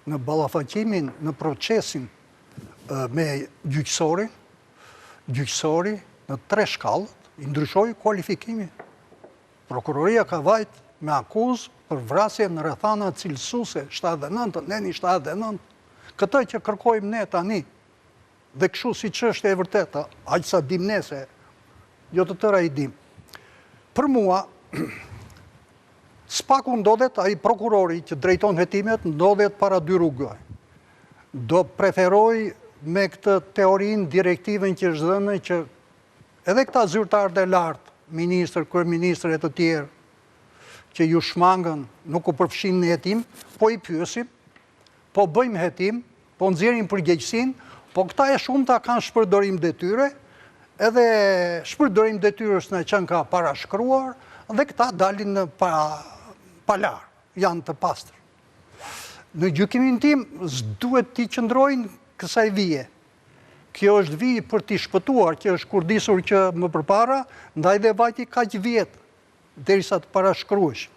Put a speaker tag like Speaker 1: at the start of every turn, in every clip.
Speaker 1: Në ballafaqimin, në procesin me gjyqësorin, gjyqësori në tre shkallët i ndryshoi kualifikimin. Prokuroria ka vajt me akuzë për vrasje në rrethana cilësuese, 79, neni 79. Këtë që kërkojmë ne tani, dhe kështu siç është e vërteta, aq sa dim ne se jo të tëra i dim. Për mua, SPAK-u ndodhet, ai prokurori që drejton hetimet, ndodhet para dy rrugëve. Do preferoj me këtë teorinë, direktivën që është dhënë që edhe këta zyrtarët e lartë, ministër, kryeministër e të tjerë, që iu shmangën, nuk u përfshinë në hetim, po i pyesim, po bëjmë hetim, po nxjerrim përgjegjësinë, po këta e shumta kanë shpërdorim detyre, edhe shpërdorim detyrës na qenka parashkruar, dhe këta dalin në pa, pa larë, janë të pastër. Në gjykimin tim, s'duhet t'i qëndrojnë kësaj vije. Kjo është vijë për t'i shpëtuar, që është kurdisur që më përpara, ndaj dhe vajti kaq vjet, derisa të parashkruhesh.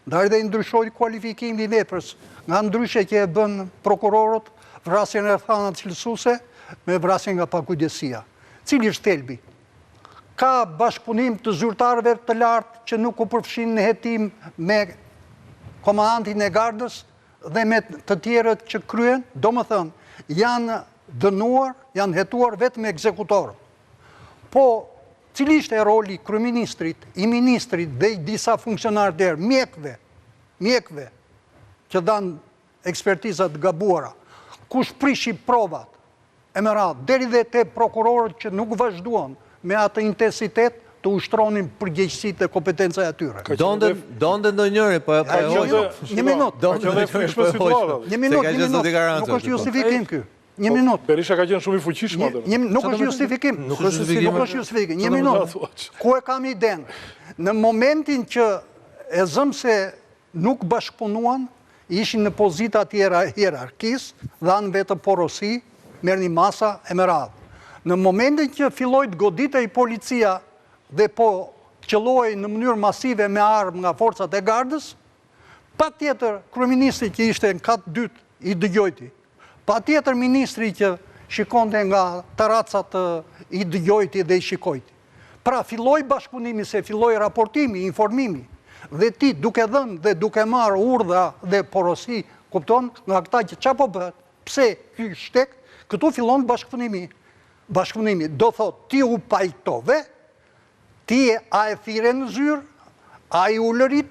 Speaker 1: Ndaj dhe i ndryshoi kualifikimi i veprës, nga ndryshe që e bënë prokurorët vrasjen në rrethana cilësuese me vrasjen nga pakujdesia. Cili është thelbi? Ka bashkëpunim të zyrtarëve të lartë që nuk u përfshinë në hetim me komandantin e gardës dhe me të tjerët që kryen, domethënë, janë dënuar, janë hetuar vetëm ekzekutorët. Po, cili ishte roli i kryeministrit, i ministrit dhe i disa funksionarë të tjerë, mjekëve, mjekëve që dhanë ekspertiza të gabuara, kush prishi provat, e me radhë, deri dhe te prokurorët që nuk vazhduan me atë intensitet të ushtronin përgjegjësitë dhe kompetenca e
Speaker 2: tyre. Donte donte ndonjëri, po po e
Speaker 1: hoqën. Një minutë.
Speaker 2: Donte ndonjëri, po e
Speaker 1: hoqën. Një minutë, një minutë. Nuk është justifikim ky. Një
Speaker 3: po,
Speaker 1: minutë.
Speaker 3: Berisha ka qenë shumë i fuqishëm
Speaker 1: atë. Një nuk është justifikim.
Speaker 2: Nuk është justifikim.
Speaker 1: Nuk është justifikim. Një minutë. Ku e kam idenë? Në momentin që e zëmë se nuk bashkëpunuan, ishin në pozita tjera hierarkisë, dhanë vetëm porosi, merrni masa e me radhë. Në momentin që filloi të goditej policia dhe po qëllohej në mënyrë masive me armë nga forcat e gardës, patjetër kryeministri që ishte në kat dytë i dëgjojti. Patjetër ministri që shikonte nga tarracat i dëgjojti dhe i shikojti. Pra filloi bashkëpunimi se filloi raportimi, informimi. Dhe ti duke dhënë dhe duke marrë urdhra dhe porosi, kupton, nga këta që ça po bëhet, pse ky shtek, këtu fillon bashkëpunimi. Bashkëpunimi do thotë ti u pajtove, ti a e thirre në zyrë, a i ulërite?